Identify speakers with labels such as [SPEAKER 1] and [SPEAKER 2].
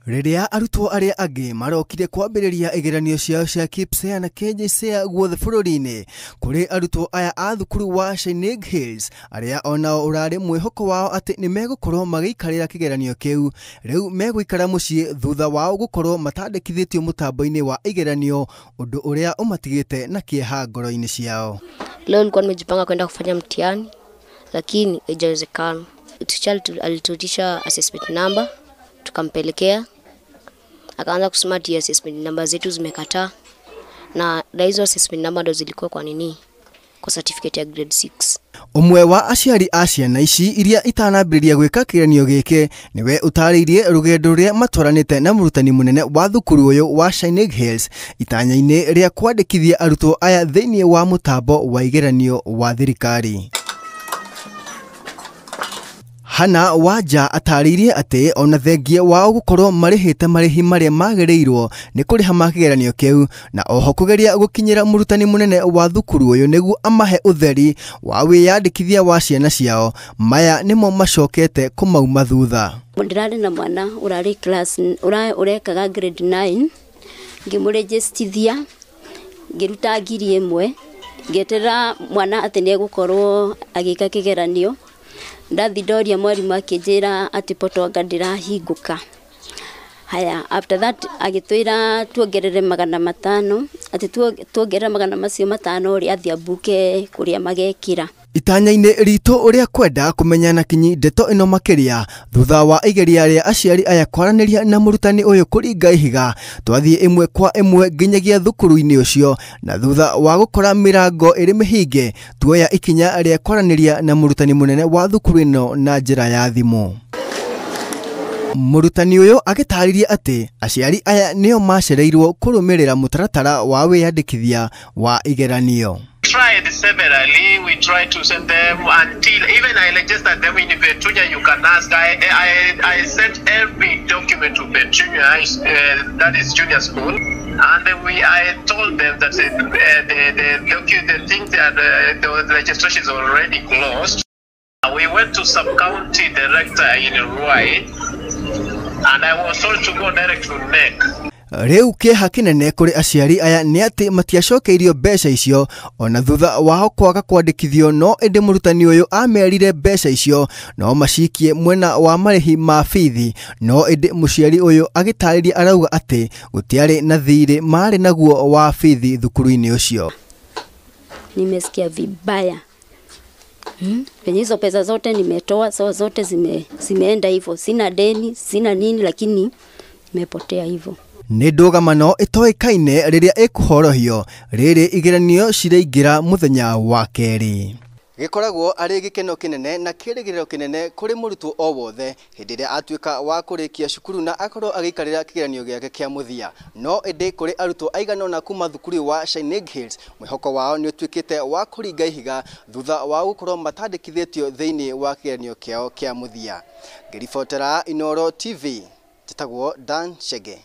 [SPEAKER 1] Rĩrĩa arutwo arĩa angĩ marokire kwambĩrĩria igeranio ciao cia KPSEA na KJSEA guothe bũrũri-inĩ, kũrĩ arutwo aya a thukuru wa Shining Hills arĩa onao ũrarĩ mwĩhoko wao atĩ nĩ megũkorwo magĩikarĩra kĩgeranio kĩu, rĩu megũikara mũciĩ thutha wao gũkorwo matandĩkithĩtio mũtambo-inĩ wa igeranio, ũndũ ũrĩa ũmatigĩte na kĩeha ngoro-inĩ ciao.
[SPEAKER 2] Leo nilikuwa nimejipanga kwenda kufanya mtihani lakini haijawezekana. Teacher alituitisha assessment number tukampelekea, akaanza kusema ati assessment number zetu zimekataa, na hizo assessment number ndo zilikuwa kwa nini kwa certificate ya grade 6.
[SPEAKER 1] Ũmwe wa aciari a ciana ici iria itanambĩrĩria gwĩka kĩgeranio gĩkĩ nĩwe ũtarĩirie rũgendo rũrĩa matwaranĩte na mũrutani mũnene wa thukuru ũyũ wa Shining Hills itanya-inĩ rĩa kwandĩkithia arutwo aya thĩinĩ wa mũtambo wa igeranio wa thirikari. Hana Wanja atarĩirie atĩ ona thengia wao gũkorwo marĩhĩte marĩhi marĩa magĩrĩirwo nĩ kũrĩha ma kĩgeranio kĩu, na oho kũgeria gũkinyĩra mũrutani mũnene wa thukuru ũyũ nĩguo amahe ũtheri wa wĩyandĩkithia wa ciana ciao, maya nĩmo macokete kũmauma thutha.
[SPEAKER 3] Ndĩrarĩ na mwana ũrarĩ class ũrekaga grade 9, ngĩmũrĩgĩstithia ngĩruta 1000 ngĩeterera mwana atĩ nĩegũkorwo agĩka kĩgeranio. Ndathi ndoria mwarimu akĩnjĩra atĩ potonga ndĩrahingũka. Haya, after that agĩtwĩra tuongerere 500, atĩ tuongerera 500 macio rĩ athiĩ ambuke kũrĩa magekĩra.
[SPEAKER 1] Itanya-inĩ ritũ ũrĩa kwenda kũmenya na kinyi ndeto ĩno makĩria thutha wa igeria rĩa aciari aya kwaranĩria na mũrutani ũyũ kũringa ihiga, twathiĩ ĩmwe kwa ĩmwe nginyagia thukuru-inĩ ũcio, na thutha wa gũkora mĩrango ĩrĩ mĩhinge tuoya ikinya rĩa kwaranĩria na mũrutani mũnene wa thukuru ĩno na njĩra ya thimũ. Mũrutani ũyũ agĩtarĩria atĩ aciari aya nĩo macereirwo kũrũmĩrĩra mũtaratara wa wĩyandĩkithia wa igeranio.
[SPEAKER 4] Tried severally, we tried to send them until even I registered them in Petunia. You can ask. I sent every document to Petunia, that is junior school, and I told them that the thing that the registration is already closed. We went to sub-county director in Ruai, and I was told to go direct to NEC.
[SPEAKER 1] Rĩu kĩeha kĩnene kũrĩ aciari aya nĩ atĩ matiacokeirio mbeca icio ona thutha wao kwaga kwandĩkithio, no ĩndĩ mũrutani ũyũ amerire mbeca icio no macikie mwena wa marĩhi ma bithi, no ĩndĩ mũciari ũyũ agĩtarĩria arauga atĩ gũtiarĩ na thirĩ marĩ naguo wa bithi thukuru-inĩ ũcio.
[SPEAKER 3] Nimesikia vibaya. Penye hizo pesa zote nimetoa, so zote zimeenda hivyo, sina deni, sina nini, lakini nimepotea hivyo.
[SPEAKER 1] Nĩ ndũgamano ĩtoĩkaine rĩrĩa ĩkũhorohio rĩrĩ igeranio ciraingĩra mũthenya wa kerĩ. Gĩkoragwo arĩ gĩkeno kĩnene na kĩrĩgĩrĩro kĩnene kũrĩ mũrutwo o wothe hĩndĩ ĩrĩa atuĩka wa kũrĩkia cukuru na akorwo agĩikarĩra kĩgeranio gĩake kĩa mũthia, no ĩndĩ kũrĩ arutwo aigana ũna kuma thukuru wa Shining Hills mwĩhoko wao nĩ ũtuĩkĩte wa kũringa ihiga thutha wa gũkorwo matandĩkithĩtio thĩinĩ wa kĩgeranio kĩao kĩa mũthia. Ngĩribotera Inooro TV, njĩtagwo Dan Chege.